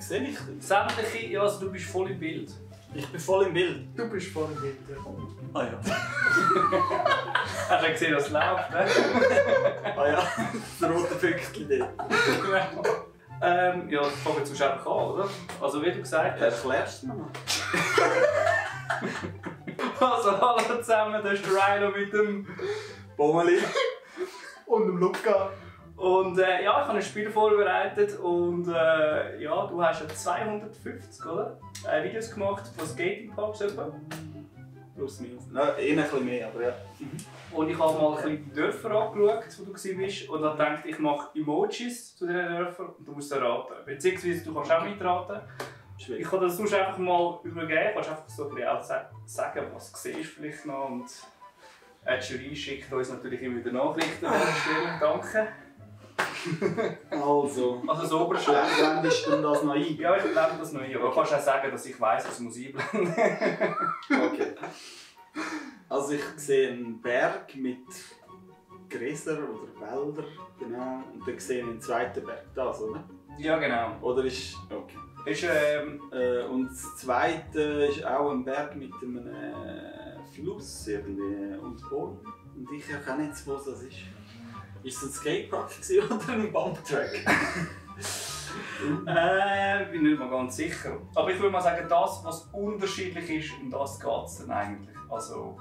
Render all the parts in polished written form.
Sehe ich? Sämtliche, ja, also du bist voll im Bild. Ich bin voll im Bild. Du bist voll im Bild. Ah ja. Hast du gesehen, was läuft, ne? Ah ja, das rote Pünktchen dort. Ja, das fangen wir jetzt einfach an, oder? Also wie du gesagt hast. Erklärst du mir noch? Also hallo zusammen, das ist der Rhino mit dem Bommeli. Und dem Luca. Und ja, ich habe ein Spiel vorbereitet und ja, du hast ja 250, oder? Videos gemacht von Skatingparks etwa. Plus minus. Nein, eher ein bisschen mehr, aber ja. Und ich habe mal ein bisschen die Dörfer angeschaut, wo du warst, und habe gedacht, ich mache Emojis zu diesen Dörfern und du musst raten. Beziehungsweise du kannst auch mitraten. Schwierig. Ich kann das sonst einfach mal übergeben, du kannst einfach so ein bisschen auch sagen, was du siehst vielleicht noch. Und die Jury schickt uns natürlich immer wieder Nachrichten, stellen. Danke. Also. Also das Oberste. Blendest du das noch ein? Ja, ich blende das noch ein, aber du kannst auch sagen, dass ich weiss, was muss einblenden. Okay. Also ich sehe einen Berg mit Gräsern oder Wäldern, genau. Und dann sehe ich einen zweiten Berg, das, oder? Ja, genau. Oder ist... Okay. Ist, Und das zweite ist auch ein Berg mit einem Fluss irgendwie und Bäumen. Und ich erkenne jetzt, wo das ist. Ist es ein Skatepark oder ein Bumptrack? bin nicht mal ganz sicher. Aber ich würde mal sagen, das, was unterschiedlich ist, um das geht es dann eigentlich. Also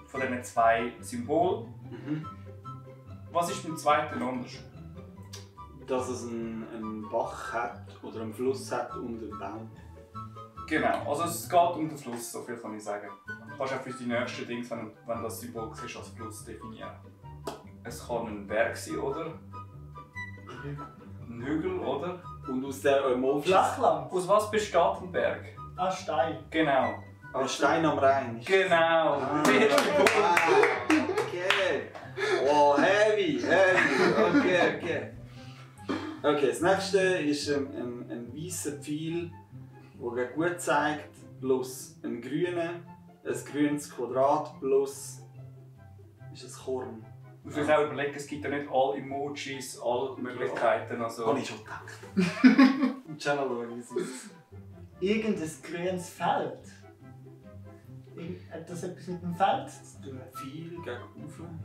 von diesen zwei Symbolen. Was ist beim zweiten anders? Dass es einen Bach hat oder einen Fluss hat und einen Baum. Genau, also es geht um den Fluss, so viel kann ich sagen. Du kannst auch für die nächsten Dinge, wenn das Symbol siehst, als Fluss definieren. Es kann ein Berg sein, oder? Ein Hügel, oder? Und aus der Emojis... Flachland. Aus was besteht ein Berg? Ah, Stein. Genau. Ein Stein am Rhein. Genau. Okay. Oh, heavy. Okay. Okay, das nächste ist ein weißer Pfeil, der gut zeigt, plus ein grünes Quadrat plus ist ein Korn. Du musst auch überlegen, es gibt ja nicht alle Emojis, alle Möglichkeiten. Also... Habe ich schon gedacht. Und schau mal, wie es ist. Irgendein grünes Feld. Hat das etwas mit dem Feld zu tun? Viel gegen oben.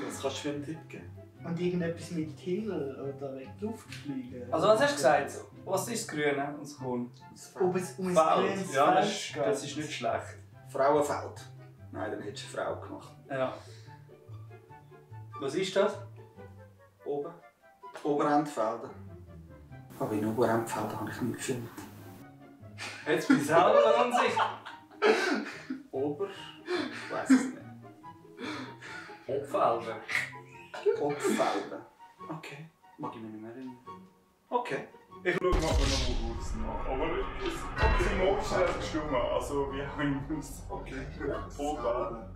Das kannst du für einen Tipp geben. Und irgendetwas mit Himmel oder in die Luft fliegen? Also was hast du gesagt? Was ist das Grüne und das Korn? Ob es um ein Feld. grünes Ja, Feld das ist nicht schlecht. Frauenfeld. Nein, dann hättest du eine Frau gemacht. Ja. Was ist das? Oben. Oberendfelder. Aber in Oberendfelder habe ich nicht gefunden. Jetzt bin ich selber unsicher. Ober... Ich weiss es nicht. Obfelder. Obfelder. Okay. Mag ich mich nicht mehr erinnern. Okay. Ich schaue mal noch kurz nach. Aber das Emoji ist gestimmt. Also wie auch immer. Okay. Voll.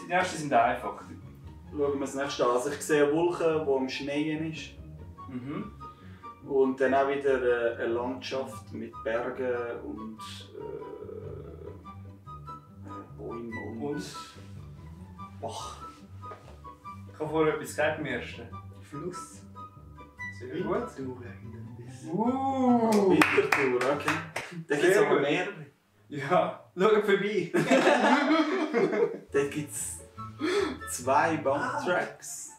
Die nächsten sind einfach. Schauen wir das nächste an. Also ich sehe eine Wolke, die am Schneien ist. Mhm. Und dann auch wieder eine Landschaft mit Bergen und Bäumen und Bach. Ich habe vorher etwas gesagt beim ersten. Fluss. Sehr gut. Winterthur irgendetwas. Winterthur, okay. Da gibt es Sehr aber gut. mehrere. Ja, schau vorbei. Da gibt es 2 Bumptracks,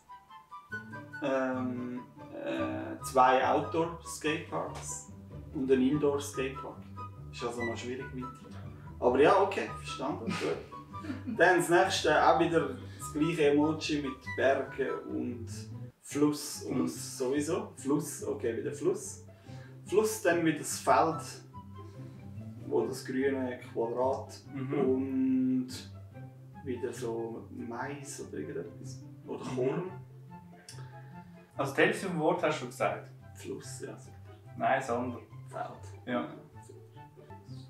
2 Outdoor-Skateparks und ein Indoor-Skatepark. Ist also noch schwierig mit. Aber ja, okay, verstanden. Gut. Dann das nächste, auch wieder das gleiche Emoji mit Bergen und Fluss und sowieso. Fluss, okay, wieder Fluss. Fluss, dann wieder das Feld, wo das grüne Quadrat und wieder so Mais oder irgendetwas. Oder Korn. Also die Hälfte vom Wort hast du schon gesagt. Fluss, ja. Nein, das andere. Feld. Ja.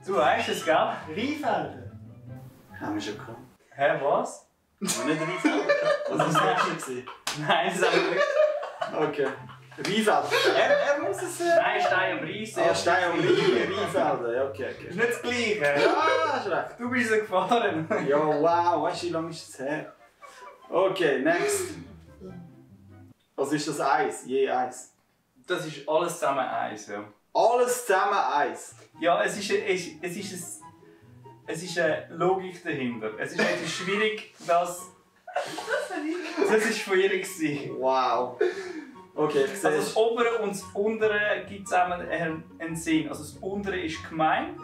Du weißt es, gell? Rheinfelder. Haben wir schon gehabt. Hä, was? Haben wir nicht Rheinfelder gehabt? Was war das nächste gewesen? Nein, das haben wir nicht. Okay. Rheinfelder. Er muss es... Nein, Stein am Reis. Ah, Stein und Rheinfelder. Ja, okay. Das ist nicht das Gleiche. Ja, hast recht. Du bist gefahren. Ja, wow. Weißt du, wie lange ist das her? Okay, next. Was ist das Eis? Je Eis. Das ist alles zusammen eins, ja. Alles zusammen eins. Ja, es ist eine Logik dahinter. Es ist etwas schwierig, dass... Das war von ihr. Wow. Okay, ich sehe Also das obere und das untere gibt es auch einen Sinn. Also das untere ist gemeint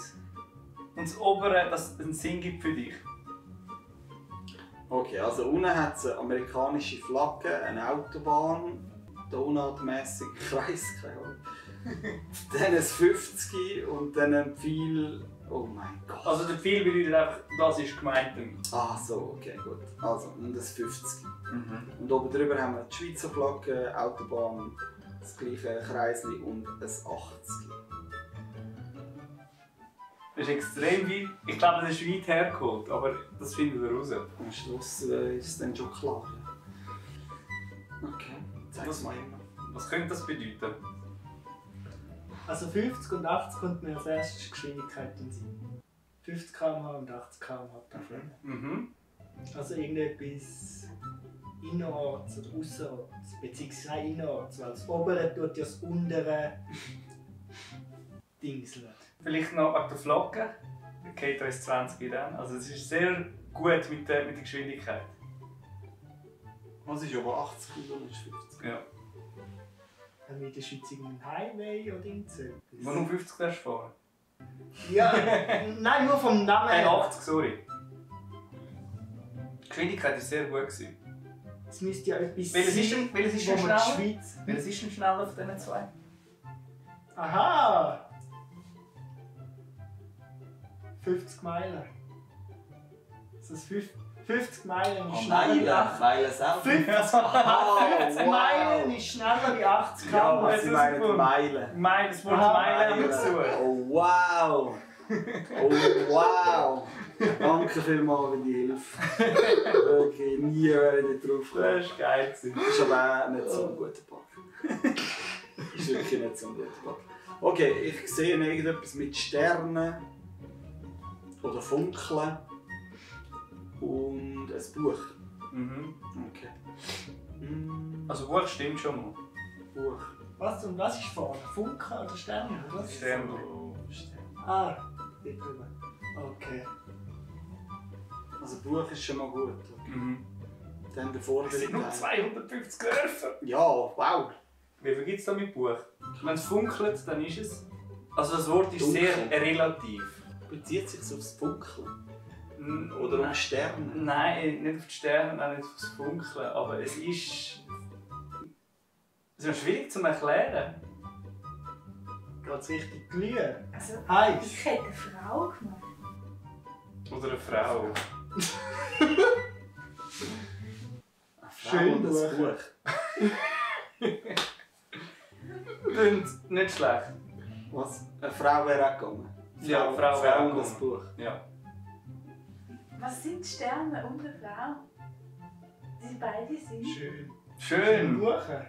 und das obere, dass es einen Sinn gibt für dich. Okay, also unten hat es eine amerikanische Flagge, eine Autobahn, donutmässig Kreis, keine Ahnung. Dann ein 50 und dann ein Pfeil. Oh mein Gott. Also der Pfeil bedeutet einfach, das ist gemeint damit. Ah so, okay, gut. Also, und ein 50. Und oben drüber haben wir die Schweizer Flagge, Autobahn, das gleiche Kreisli und ein 80. Das ist extrem weit. Ich glaube, das ist weit hergeholt, aber das finden wir raus. Am Schluss ist es dann schon klar. Okay, zeig's mal immer. Was könnte das bedeuten? Also 50 und 80 kommt mir als erstes Geschwindigkeit in den Sinn. 50 km/h und 80 km/h dafür. Mhm. Also irgendetwas innerorts oder ausserorts, beziehungsweise innerorts, weil das obere tut ja das untere dingseln. Vielleicht noch wegen der Flagge. Der geht uns 20 dann. Also es ist sehr gut mit der Geschwindigkeit. Was ist aber 80 und ist 50? Ja. Haben wir in der Schweiz einen Highway oder irgend so etwas? Wo nur 50 darfst du fahren. Ja, nein, nur vom Namen her. 80, sorry. Die Geschwindigkeit war sehr gut. Es müsste ja etwas Welches ist sein, denn wo schneller? man die Schweiz... Welches ist denn schneller auf diesen zwei? Aha! 50 Meilen. Das ist 50 Meilen ist schneller wie 80. Meilen selber. 50 Meilen ist schneller wie 80 Ja, km/h. was sie meinen Meilen. Das Wort Aha, Meilen haben wir gesucht. Oh wow! Oh wow! Danke vielmals für die Hilfe. Okay, nie wäre ich drauf gekommen. Das war geil. Das ist aber auch nicht so ein guter Pack. Das ist wirklich nicht so ein guter Pack. Okay, ich sehe irgendetwas mit Sternen oder Funkeln und ein Buch. Mhm. Okay. Also Buch stimmt schon mal. Buch. Was und was ist vorne? Funken oder Sterne? Oder was? Sterne. Ah, dort drüber. Okay. Also Buch ist schon mal gut. Mhm. Dann der Es sind vordere nur Teil. 250 Dörfer. Ja, wow. Wie viel gibt es da mit Buch? Wenn es funkelt, dann ist es. Also das Wort ist Dunkel. sehr relativ. Bezieht sich aufs Funkeln? Oder Oder auf Sterne? Nein, nicht auf die Sterne, auch nicht auf das Funkeln. Aber es ist. Es ist schwierig zu erklären. Geht's richtig glühen? Also, Heiß. ich hätte eine Frau gemacht. Oder eine Frau. Eine Frau Schön und ein Buch. Buch. Klingt nicht schlecht. Was? Eine Frau wäre auch gegangen. Ja, eine Frau wäre auch und ein gegangen. Buch. Ja. Was sind Sterne und eine Frau? Die beide sind. Schön. Schön. Buchen.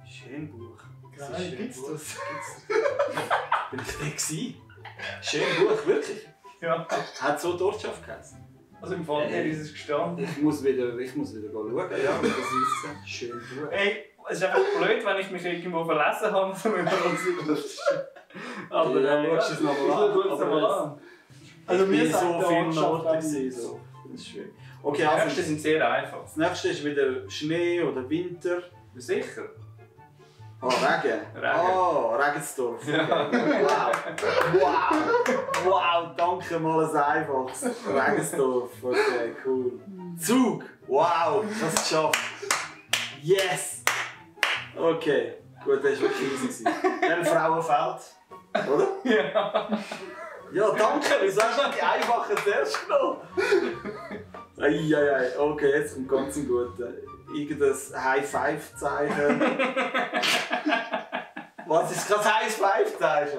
Schön Buch. Geil, ist schön gibt's Buch. das? Bin ich der gewesen? Schön Buch, wirklich? Ja. Hat so die Ortschaft geheißen? Also im Fall her ist es gestanden. Ich muss wieder schauen, ja, wie das aussieht. Schön Buch. Hey, es ist einfach blöd, wenn ich mich irgendwo verlesen habe, so wenn man uns aber Ja, schau es nochmal an. Schau es nochmal an. Also Ich wir bin so sagen viel Ortschaft Orte an. gewesen, so. Das ist schön. Okay, Die also ersten sind sehr einfach. das nächste ist wieder Schnee oder Winter. Sicher. Ah, Regen. Regen. Ah, Regensdorf. Okay. Ja. Wow, danke mal ein einfaches. Regensdorf. Okay, cool. Zug. Wow, ich habe es geschafft. Yes. Okay, gut, das war wirklich easy. Dann Frauenfeld. Oder? Ja. Ja, danke. Wieso hast du die einfachen zuerst genommen? Eieiei. Okay, jetzt kommt ganz ein guter. Irgendein High-Five-Zeichen. Was ist kein High-Five-Zeichen?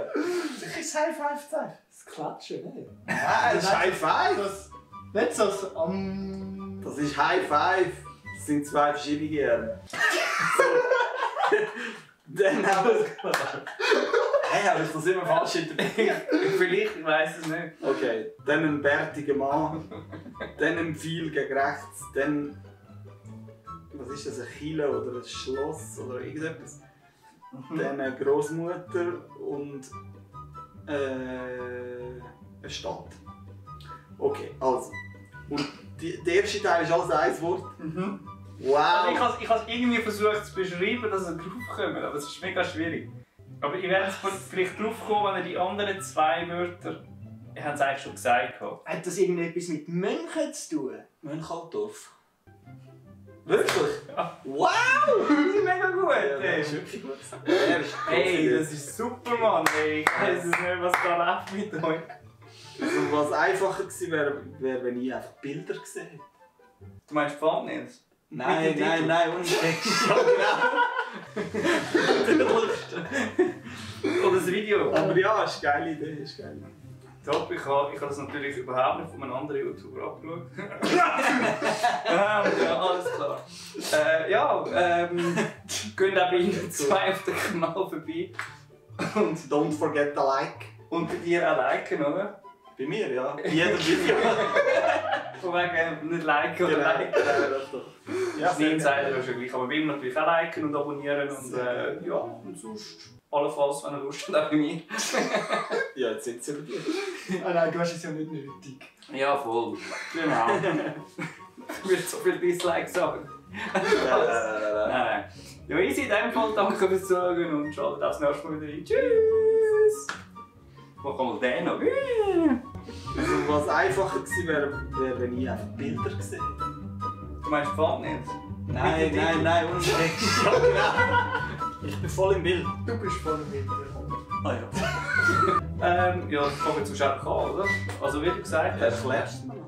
Das ist kein High-Five-Zeichen. Das Klatschen, ne? Ah, das ist High-Five. Das, nicht so das Das ist High-Five. Das sind zwei verschiedene Gehirne. So. Dann haben wir... Hey, habe ich das immer falsch interpretiert? Vielleicht, ich weiss es nicht. Okay, dann ein bärtiger Mann. Dann ein Pfeil gegen rechts. Dann... Was ist das? Ein Kille oder ein Schloss oder irgendetwas? dann eine Großmutter und eine Stadt. Okay, also. Und der erste Teil ist alles ein Wort. Wow! Also ich habe irgendwie versucht zu beschreiben, dass es draufkommt, aber es ist mega schwierig. Aber ich werde vielleicht drauf kommen, wenn ihr die anderen 2 Wörter. Ich habe es eigentlich schon gesagt. Hat das irgendetwas mit Mönchen zu tun? Mönchaldorf. Wirklich? Ja. Wow! Das ist mega gut, Ja, das ey. ist wirklich gut. Hey, das ist super, Mann. Ey. Ich weiß es nicht, was da läuft mit euch. Also, was einfacher gewesen wäre, wenn ich einfach Bilder gesehen hätte. Du meinst Thumbnails? Nein, Mit dem Titel? nein, und ja, genau. Oder das Video? Aber ja, ist eine geile Idee, ist geil. Top, ich habe das natürlich überhaupt nicht von einem anderen YouTuber abgeschaut. Ja, alles klar. Geht auch bei Ihnen 2 auf den Kanal vorbei. Und Don't forget the like. bei dir auch liken, oder? Bei mir, ja. Bei jedem Video. Von wegen nicht liken oder liken. das doch. Ja, Nein, sagt er schon gleich. Aber wir natürlich auch liken und abonnieren. Und ja, und sonst allenfalls, wenn ihr Lust habt, auch bei mir. Ja, jetzt sind sie bei dir. Ah nein, du hast es ja nicht nötig. Ja, voll. Genau. Ich würde so viele Dislikes sagen. Nein. Ja, easy in dem Fall. Danke fürs Zuhören und schaltet auch das nächste Mal wieder ein. Tschüss! Mach mal den noch. Also, was einfacher gewesen wäre, wenn ich einfach Bilder gesehen hätte. Du meinst Thumbnails? Nein, Mit dem Titel? nein, und ja, genau. Ich bin voll im Bild. Du bist voll mit. Ah ja. Ja, das fangen wir zum Schauen an, oder? Also wie du gesagt hast. Erklärst du mal?